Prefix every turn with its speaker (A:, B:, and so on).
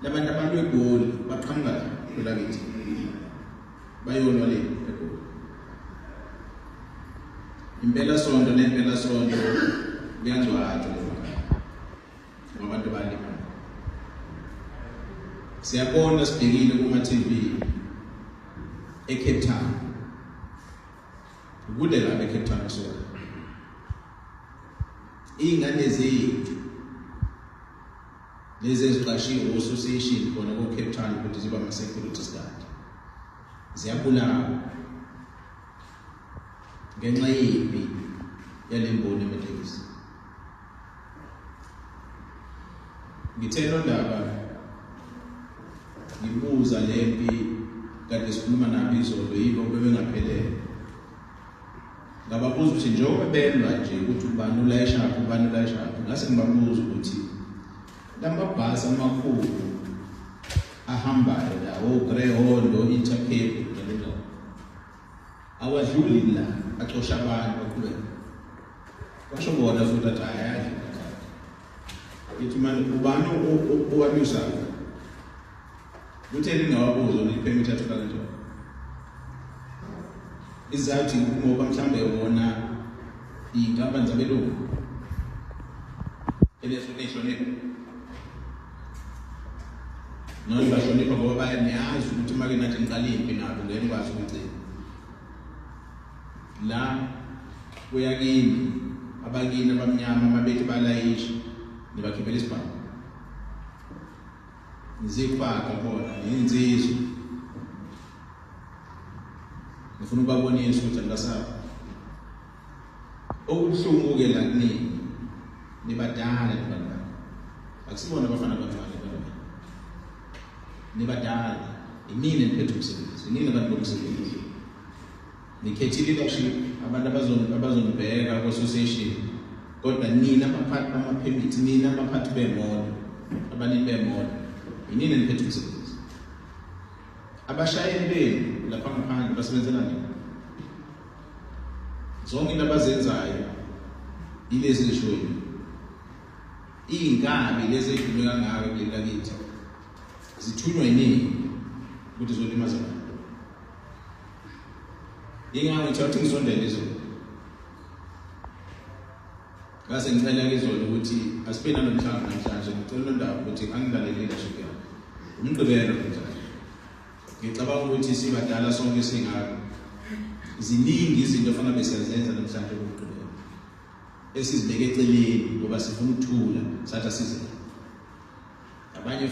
A: Labantu abantu eGoli baqhamuka la kwelakithi. Bayolwa le eGoli. Impela sonto nempela sonto kuyangcwatshwa le ngoba abantu balimala. Siyabona sibhekile kuma TV eCape Town. Kude la eCape Town so. Ingane zethu lezi eziqashiwe o-association khona ko-Cape Town ukuthi ziba ama-security guard ziyabulawa ngenxa yempi yale mboni yamatekisi. Ngithe nondaba ngibuza lempi kade sikhuluma nabo izolo yibo bebengaphelele ngababuza ukuthi njengoba belwa nje ukuthi ubani ulayishaphi ubani ulayishaphi ngase ngibabuza ukuthi lamabhasi amakhulu ahambayo la o-Greyhound o-Intercape njalo njalo awadluli la acosha abantu baqhubeka kwasho bona futhi athi hhayi ayadlula ithi mani ubani owamisayo kuthe ningawabuza iphemithi athola kanjani izathu ngoba mhlawumbe wona iy'nkampani zabelungu enehlonipho noma bahlonipha ngoba bayaniyazi ukuthi uma ke nathi niqala impi nabo ngeke nikwazi ukugcina la kuyakini abakini abamnyama amabethi balayisha nibakhiphela isibhamu nizifaka bona niyinsizwa ngifuna ukubabonisa ukuthi angibasabi okubuhlungu-ke la kunini nibadala nibantwana akusibona abafana abancane bantwana nibadala inini niphethe umsebenzi inini abantu bomsebenzi nikhethile leadership abantu abazonibheka ku-association kodwa nina abaphathi bama-permit nina abaphathi bemoto abanini bemoto inini niphethe umsebenzi abashayeli benu lapha ngaphandle basebenzela nini zonke into abazenzayo yilezi zishoyo iy'nkabi lezi ey'dume kangaka kuleli lakithi zithunywa yinini ukuthi zolimaza abantu Ingakho ngithi awuthi ngisondele izolo. Ngase ngicela ke izolo ukuthi asibe nalomhlangano namhlanje ngicela nondawo ukuthi angilalele leadership yakho. Umgqibelo namhlanje. Ngicabanga ukuthi sibadala sonke singaka. Ziningi izinto ofanele besiyazenza namhlanje kumgqibelo. Esizibeke eceleni ngoba sifuna ukuthula sathi asize. Abanye